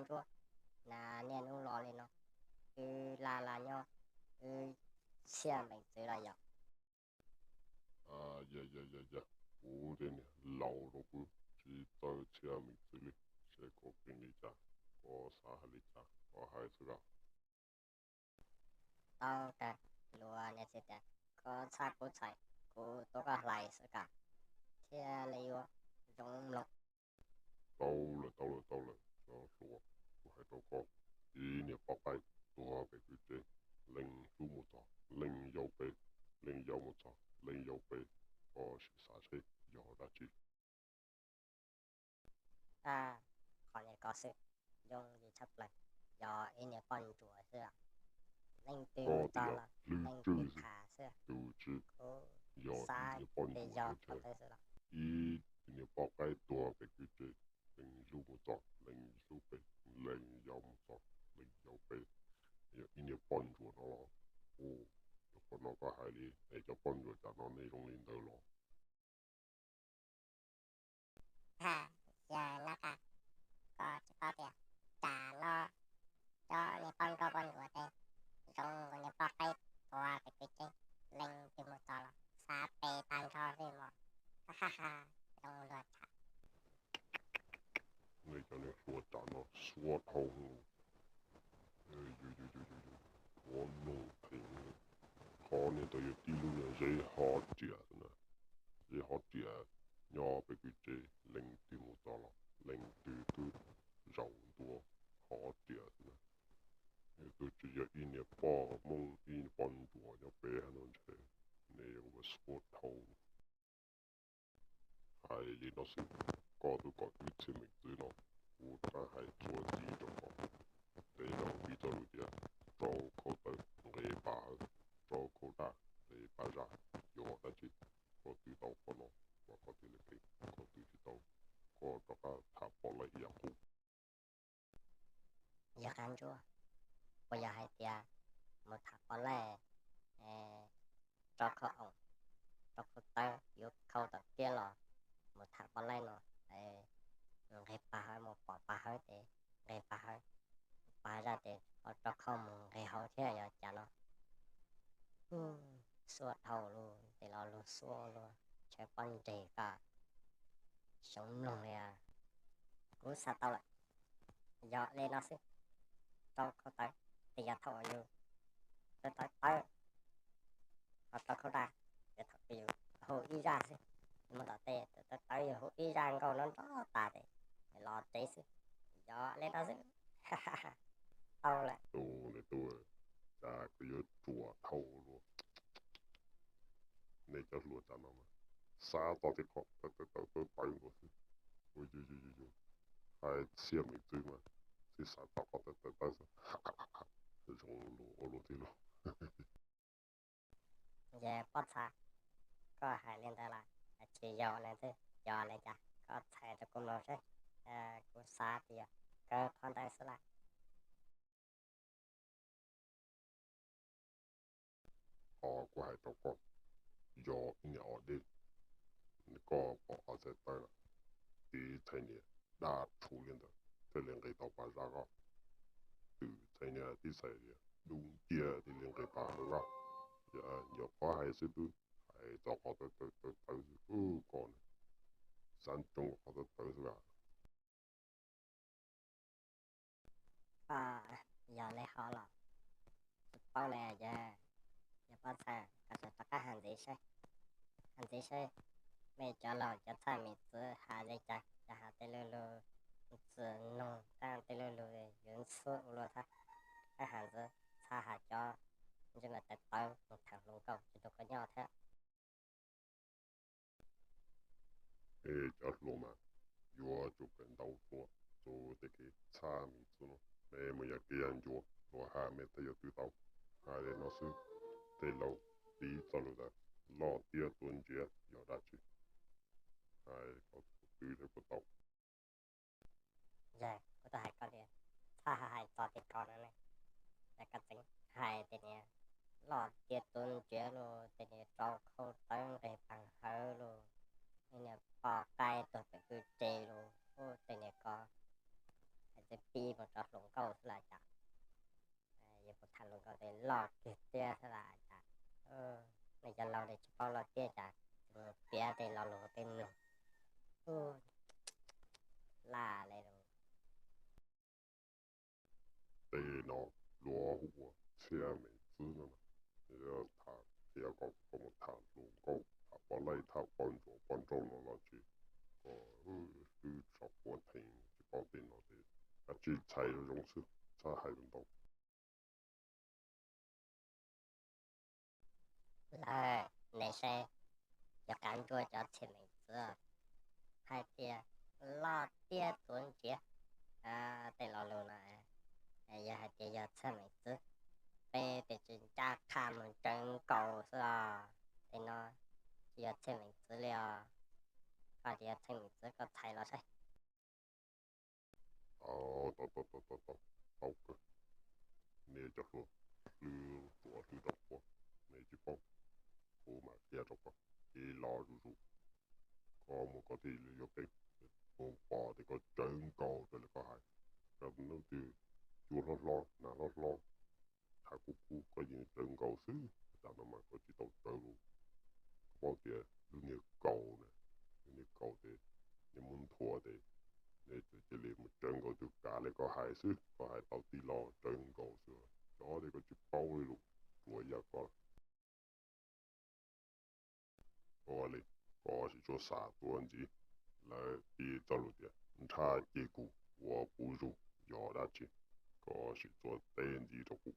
Ntsuab, na niaj hnub los li no, wb laj laj nyob, wb txhiaj meem txwv los yog? Yog yog yog yog, kuv tej niag laus los kuv tsis txawj txhiaj meem txwv li, seb koj keeb li cas, koj xav hais li cas koj hais xwb os. Tau kawg, luag niaj txiv tias koj txhaj kuv txhais, kuv tuav koj hlais xwb kawg, thiaj li yuav zoo mloog. Tau lawm tau lawm tau lawm, cov hluas, kuv hais rau koj, ib niag poj qaib tuag pem kwv tsev, leej hlub mus txog leej yau pem, leej yau mus txog leej yau pem, koj sim xav seb yog dab tsi. Qhov niag ko xwb, yooj yim tshaj plaws, yog ib niag poj ntsuam xwb. Leej twg mus txog los leej twg tham xwb. Tus tsis yog ib niag poj ntsuam xwb, ib niag poj qaib tuag pem kwv tsev, leej hlub mus txog leej hlub pem, leej yau mus txog leej yau pem, yog ib niag poj ntsuam no los. Ua, yog qhov no koj hais li es cov poj ntsuam tsam no nej zoo li ntawd los? Ha, yawg Nab Qa, koj tsis paub tias tsam no cov niag poj nrauj poj ntsuam ces zoo nkaus niag poj qaib tuag pem kwv tsev, leej twg mus txog los xav pem tag nrho xwb mog. Ha ha ha, zoo luag tham. Nej cov niag hluas tsam no suab dhau, ua noog pheej, qhov niag ntawd yog tib lub niag zeb hov riam xwb na, zeb hov riam nyob pem kwv tsev, leej twg mus txog los leej twg twb zaum ntua hov riam xwb na. Yog tus tsis yog ib niag poj Hmoob ib niag poj ntsuam nyob pem no ntshe nej ua suab dhau. Hais li no xwb, koj twb kom wb txhiaj meem txwv no, kuv rov hais txuas ntxiv rau koj. Tej laus piv txoj lus tias rau khau tawv nqes pas hawv, rau khau daj nqes pas zaj, yog dab tsi koj twv tau qhov no mas koj thiaj li qheb, koj twv tsis tau, koj rov qab tham pom laij ib yam nqus. Yog qab ntsuab, puas yog hais tias mus tham pom laij, rau khau oos, rau khau tawv yuav khau tom tiab los mus tham pom laij no, nqes pas hawv, mus pom pas hawv ces nqes pas hawv, pas zaj ces ho rau khau mus nqes hauv thiab yog cas no. Xuav dhau lug, tej laus lug xuav lug, tshaib pob ntseg koj, xyov mloog li. Kuv xav tau lawm, yog li no xwb, rau khau tawv, tej yog thaum yus tawv tawv tawv, ho rau khau daj, yog thaum yus hu ib zaj xwb, mus tom tej tawv tawv yus hu ib zaj nkauj nrov nrov tas ces los tsev xwb, yog li no xwb. Tau lawm. Tus niag tub, cas koj yuav ruam dhau lug. Nej cov hluas tsam no mas xav tau tej qhov tawv tawv tawv tawv nkaus xwb. Ua yus yus yus yus hais txhiaj meem txwv mas tsis xav tau qhov tawv tawv tawv xwb. Zoo lus ua luag twg los. Ces pob txha, koj hais li ntawd los tsis yog li ntawd, yog li cas koj txhais rau kuv mloog seb. Kuv xav tias kawg qhov ntawd xwb lawm. Qhov kuv hais rau koj, yog ib niag os dej, koj pom qhov txhais tawv lawm, tiv txhais nias daj rhuv li ntawd thiaj li nqis tau pas zaj koj. Twm txhais nias tiv txhais nias dub nciab thiaj li nqis pas hauv koj. Yog qhov hais xwb twb hais txog qhov tawv tawv tawv xwb, koj xav ntsoov qhov tawv tawv xwb as. Yog li hov los tsis paub li yawg. Yog pob txha, koj rov qab hais ntxiv seb, hais ntxiv seb, mej cov laus cov txhaj mem txwv hais li cas, cov hais tej lug lug txwm noog, tej lug lug yuav ntxhub ua luaj thiab. Koj hais ntxiv, txhob hais cov ntsej muag tawv tawv mus tham hluas nkauj tsis tu koj nyob thiab. Es cov hluas mas yuav tsum kawm ntau dua rau tej kev txhaj mem txwv no, mej mus yog kev yog ncua, luag hais mej thiaj yuav twv tau. Hais li no xwb, tej laus piv txoj lus tias loj tiab tuav ntsiav yog dab tsi, hais kom twv thiaj puas tau. Yog kuv tuaj hais koj tias txhob hais txog tej ko no ne, es koj tseem hais tej niag loj tiab tuav ntsiav los, tej niag rau khau tawv nqis pas hawv los, tej niag poj qaib tuag pem kwj tse los, tej niag ko hais txiv pib mus rau hluas nkauj xwb los cas. Yuav mus tham hluas nkauj tej loj kiag tiag xwb los cas. Nej cov laus ne tsis paub loj tiab cas, tsis mus piav tej lo lus tej mloog. Laj li lus. Tej no luag hu ua txhiaj meem txwv no na. Yog tham, qhia kom koj mus tham hluas nkauj, tham poj laib, tham poj ntsuam poj nrauj no los tsis, koj twb tso quav theej tsis paub tej no ces kav tsij txhais zoo zoo xwb, txhob hais ntau. Lawm, nej saib, cov qav nruab cov txhiaj meem txwv hais tias loj tiab txuas ntsiav tej lo lus no, yog hais tias yog txhiaj meem txwv, peb pes tsawg ncaj qha mus tsawv nkaus xwb os. Tej no tsis yog txhiaj meem txwv li os. Koj tias yog txhiaj meem txwv koj txhais los saib. Tau, tau, tau, tau, tau, tau kawg. Nej cov hluas, hlwb tuav hlwb rau kuv, nej tsis paub, kuv mam qhia rau koj. Ib lo zuj zus, koj mus koj thiaj li yuav qeeb, mus pom tias koj tsawv nkaus raws li koj hais. Rau hnub twg cua hlob hlob, nas hlob hlob, tshav kub kub koj yeej tsawv nkaus xwb, tam no mas koj tsis tau tsawv lawm. Koj paub tias lub niag kaus na, lub niag kaus ces nws muab nthuav ces nws cia li mus tsawv nkaus tus kav li koj hais xwb, koj hais tau tib lo tsawv nkaus xwb, cov tias koj tsis paub li lus, tsuas yog koj. Ua li, koj sim txuas xav tuav ntxiv, lawv piv txoj lus tias nrhaj ceg kuv ua puv zus yog dab tsi. Koj sim txuas teb ntxiv rau kuv.